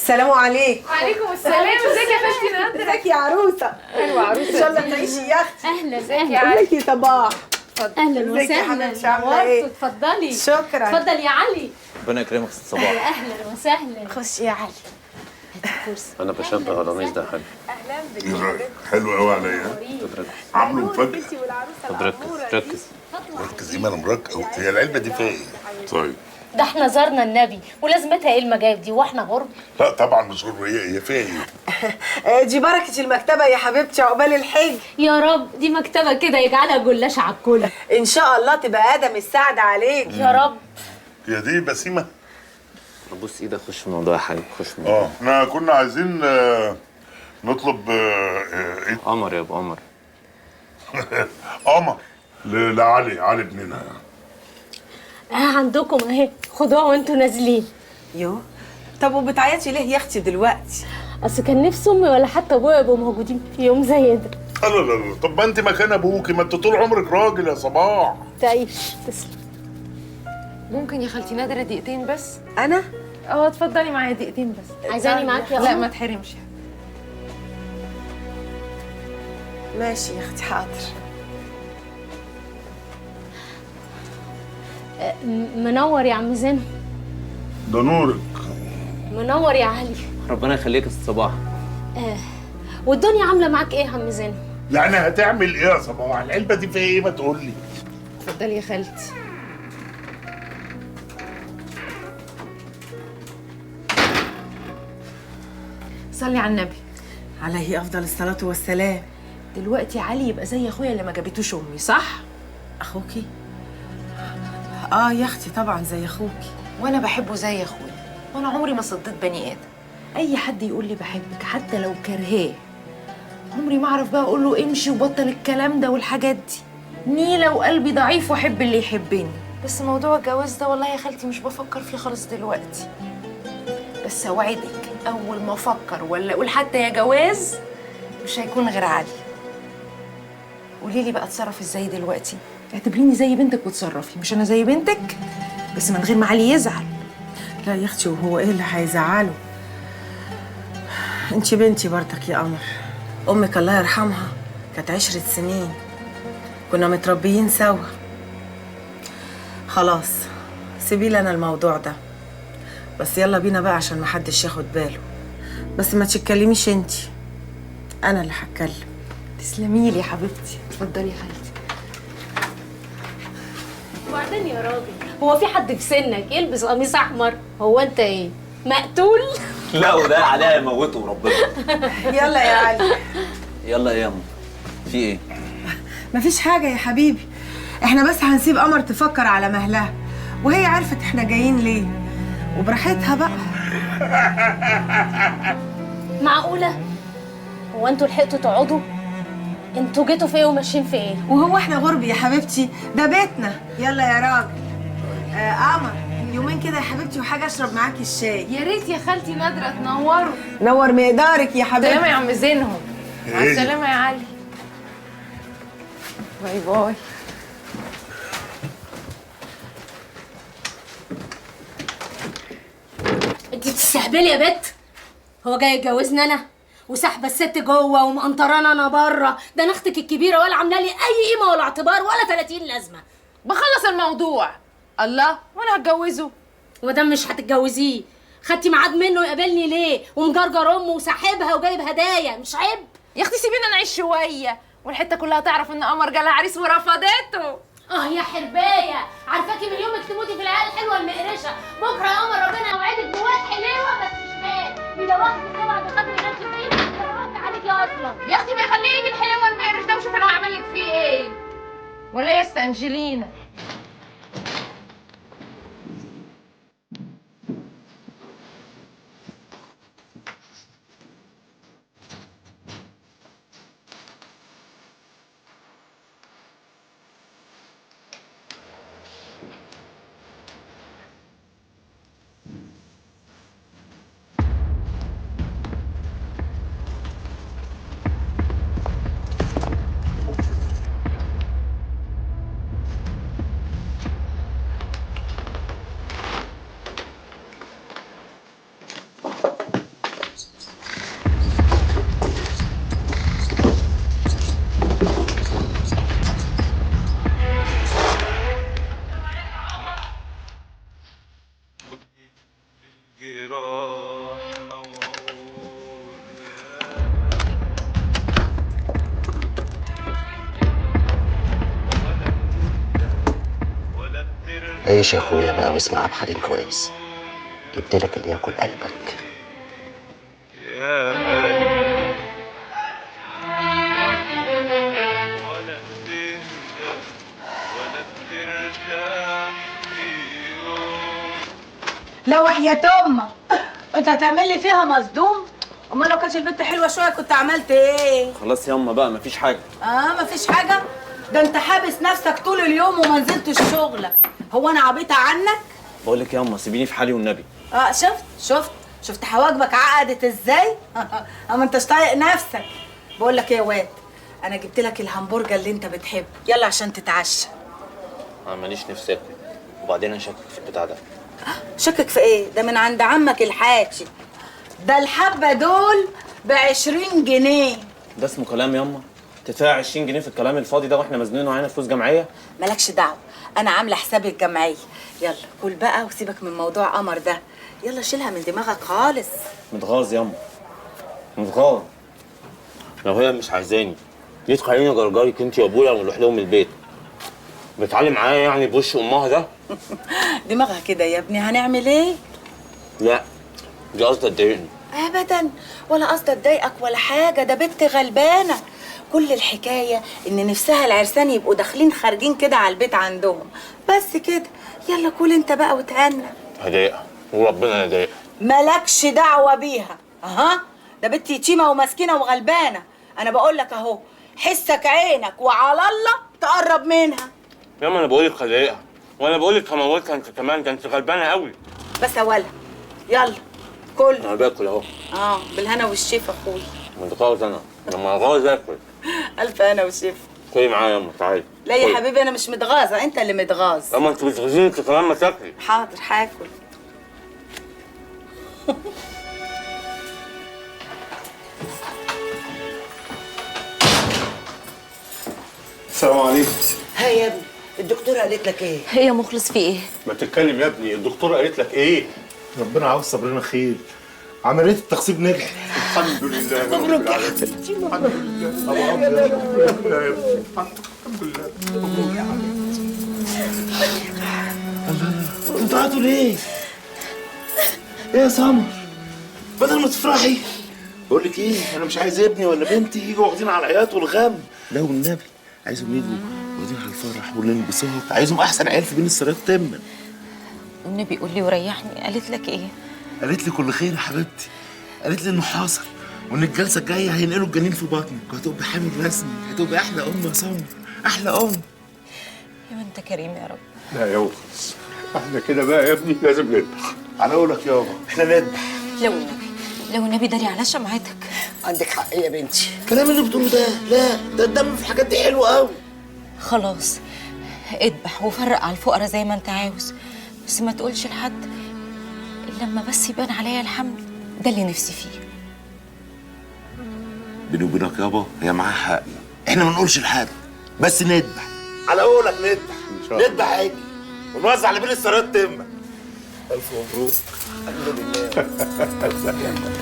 السلام عليكم. وعليكم السلام. ازيك يا خالتي نادرة؟ ازيك يا عروسه؟ حلوة عروسه، ان شاء الله تعيشي يا اختي. اهلا اهلا. ازيك يا صباح؟ اهلا وسهلا. نورتوا. اتفضلي. شكرا. اتفضل يا علي. ربنا يكرمك ست صباح. اهلا وسهلا. خش يا علي. انا بشبه القميص ده حلو. اهلا بك. حلو قوي عليا. عامله مفاجأة. طب ركز ركز ركز. ايه ما انا مركز. هي العلبة دي فيها ايه؟ طيب ده احنا زرنا النبي ولازمتها ايه المجايب دي واحنا غرب؟ لا طبعا مش غرب. هي فيها ايه؟ دي بركة المكتبة يا حبيبتي، عقبال الحج يا رب. دي مكتبة كده يجعلها جلاش على الكل ان شاء الله، تبقى ادم السعد عليك يا رب. يا دي بسيمة. بص ايدك، خش في الموضوع يا حبيبي، خش في الموضوع. احنا كنا عايزين نطلب ايه؟ قمر يا ابو قمر. قمر لعلي، علي ابننا. عندكم اهي، خدوها وانتوا نازلين. يو طب وبتعيطي ليه يا اختي دلوقتي؟ اصل كان نفسي امي ولا حتى ابويا يبقوا موجودين في يوم زي ده. لا لا لا، طب ما انت مكان ابوكي، ما انت طول عمرك راجل يا صباح. تعيش. تسلم. ممكن يا خالتي نادرة دقيقتين بس؟ انا؟ اتفضلي معايا دقيقتين بس. عايزاني معاك يا لا ما تحرمش. ماشي يا اختي، حاضر. منور يا عم زين. ده نورك. منور يا علي. ربنا يخليك يا ست صباح. والدنيا عامله معاك ايه يا عم زين؟ يعني هتعمل ايه يا صباح؟ العلبة دي فيها ايه؟ ما تقول لي. اتفضلي يا خالتي. صلي على النبي. عليه افضل الصلاة والسلام. دلوقتي علي يبقى زي اخويا اللي ما جابتوش امي، صح؟ اخوكي؟ اه يا اختي طبعا زي اخوكي. وانا بحبه زي اخويا، وانا عمري ما صديت بني ادم. اي حد يقول لي بحبك حتى لو كرهاه عمري ما اعرف بقى اقول له امشي وبطل الكلام ده والحاجات دي. نيله وقلبي ضعيف واحب اللي يحبني. بس موضوع الجواز ده والله يا خالتي مش بفكر فيه خالص دلوقتي. بس اوعدك اول ما افكر ولا اقول حتى يا جواز مش هيكون غير علي. قولي لي بقى اتصرف ازاي دلوقتي؟ اعتبريني زي بنتك وتصرفي، مش انا زي بنتك؟ بس من غير ما علي يزعل. لا يا اختي، وهو ايه اللي هيزعله؟ انت بنتي برضك يا قمر. امك الله يرحمها كانت 10 سنين، كنا متربيين سوا. خلاص سيبي لنا الموضوع ده، بس يلا بينا بقى عشان محدش ياخد باله. بس ما تتكلميش انتي، انا اللي هتكلم. تسلمي لي يا حبيبتي. اتفضلي يا خالتي. وبعدين يا راجل، هو في حد في سنك يلبس قميص احمر؟ هو انت ايه، مقتول؟ لا وده عليها يموته وربنا. يلا يا علي. يلا يا يما. في ايه؟ مفيش حاجة يا حبيبي، احنا بس هنسيب قمر تفكر على مهلها، وهي عرفت احنا جايين ليه وبراحتها بقى. معقولة؟ هو انتوا لحقتوا تقعدوا؟ انتوا جيتوا في ايه وماشيين في ايه؟ وهو احنا غرب يا حبيبتي، ده بيتنا. يلا يا راجل. قمر يومين كده يا حبيبتي وحاجه اشرب معاكي الشاي. يا ريت يا خالتي نادرة تنوروا. نور مقدارك يا حبيبتي. سلامه يا عم زينهم. مع السلامة يا علي. bye bye. انت بتستهبلي يا بت؟ هو جاي يتجوزني انا وسحبه الست جوه ومقنطرانه انا بره؟ ده انا اختك الكبيرة ولا عامله لي اي قيمة ولا اعتبار ولا 30 لازمه. بخلص الموضوع. الله، وانا هتجوزه؟ وده مش هتتجوزيه، خدتي ميعاد منه يقابلني ليه؟ ومجرجر امه وساحبها وجايب هدايا، مش عيب؟ يا اختي سيبينا نعيش شوية، والحتة كلها تعرف ان قمر جالها عريس ورفضته. يا حربايه، عارفاكي من يومك تموتي في العيال الحلوة المقرشه. بكره يا قمر ربنا يوعدك بواد حلوة بس مش مال. بيدوخك طبعا بخاطر الناس فيه، دلوقتي عليكي اصلا. يا اختي ما يخليه يجي الحلوة المقرش ده وشوف انا هعمل لك فيه ايه. ولا يا ست انجلينا. عيش يا اخويا بقى واسمع عبد الحليم كويس. جبت لك اللي ياكل قلبك. لا وحياة امك انت هتعمل لي فيها مصدوم؟ امال لو كانت البنت حلوة شوية كنت عملت ايه؟ خلاص ياما بقى مفيش حاجة. مفيش حاجة؟ ده انت حابس نفسك طول اليوم وما نزلتش شغلك. هو انا عبيطه عنك؟ بقول لك ياما سيبيني في حالي والنبي. شفت شفت شفت حواجبك عقدت ازاي؟ اما انتش طايق نفسك. بقول لك ايه يا واد، انا جبت لك الهمبرجر اللي انت بتحبه، يلا عشان تتعشى. انا ماليش نفسي اكل، وبعدين انا شاكك في البتاع ده. شكك في ايه؟ ده من عند عمك الحاجي، ده الحبة دول ب20 جنيه. ده اسمه كلام ياما؟ تدفع 20 جنيه في الكلام الفاضي ده واحنا مزنوقين وعينا فلوس جمعية؟ مالكش دعوه، انا عامله حساب الجمعية. يلا كل بقى وسيبك من موضوع قمر ده، يلا شيلها من دماغك خالص. متغاظ ياما، متغاظ. لو هي مش عايزاني ليه تخليني اجرجرك انت وابويا ونروح لهم البيت؟ بتعلم معايا يعني بوش امها ده؟ دماغها كده يا ابني، هنعمل ايه؟ لا دي قصدها تضايقني. ابدا، ولا قصدها تضايقك ولا حاجة، ده بنت غلبانه. كل الحكاية ان نفسها العرسان يبقوا داخلين خارجين كده على البيت عندهم، بس كده. يلا كل انت بقى وتهنى. هضايقها وربنا يضايقها. مالكش دعوه بيها. ده بنت يتيمة ومسكينه وغلبانه، انا بقول لك اهو، حسك عينك وعلى الله تقرب منها. ياما انا بقول لك هضايقها، وانا بقول لك هموتها انت كمان، ده انت غلبانه قوي. بس اولها يلا كل. انا باكل اهو. بالهنا والشفا اخويا. متغاظ انا لما اتغاظ اكل. الف هنا وشفا. كلي معايا ياما، تعالي. لا يا حبيبي انا مش متغاظه، انت اللي متغاظ. اما انت بتغيظيني انت كمان، ما تاكلي. حاضر هاكل. السلام عليكم. ها يا ابني، الدكتورة قالت لك ايه؟ هي مخلص في ايه؟ ما تتكلم يا ابني، الدكتورة قالت لك ايه؟ ربنا عاوز صبرنا خير. عملية التخصيب نجحت. الحمد لله. مبروك يا حبيبتي، الحمد لله. الحمد لله. مبروك يا حبيبتي. الله، انتوا بتعيطوا ليه؟ ايه يا سمر؟ بدل ما تفرحي. بقول لك ايه، انا مش عايز ابني ولا بنتي يجوا واخدين على العياط والغم. لا والنبي، عايزهم يجوا واخدين على الفرح والانبساط، عايزهم احسن عيال في بين السرايات تما. والنبي قول لي وريحني، قالت لك ايه؟ قالت لي كل خير يا حبيبتي، قالت لي انه حاصل وان الجلسة الجاية هينقلوا الجنين في بطنك وهتبقي حامل رسمي، هتبقي احلى ام يا سمر، احلى ام. يا ما انت كريم يا رب. لا يا مخلص، احنا كده بقى يا ابني لازم نذبح. على قولك يابا، احنا نذبح. لو النبي، لو النبي داري على شمعتك. عندك حق يا بنتي. الكلام اللي بتقوله ده، لا ده الدم في الحاجات دي حلو قوي. خلاص اذبح وفرق على الفقراء زي ما انت عاوز، بس ما تقولش لحد لما بس يبان عليا الحمل، ده اللي نفسي فيه. بيني وبينك يابا هي معاها حق، احنا ما نقولش لحد، بس نذبح. على قولك نذبح، نذبح عادي ونوزع على بين السرايات تما. الف مبروك. الحمد لله.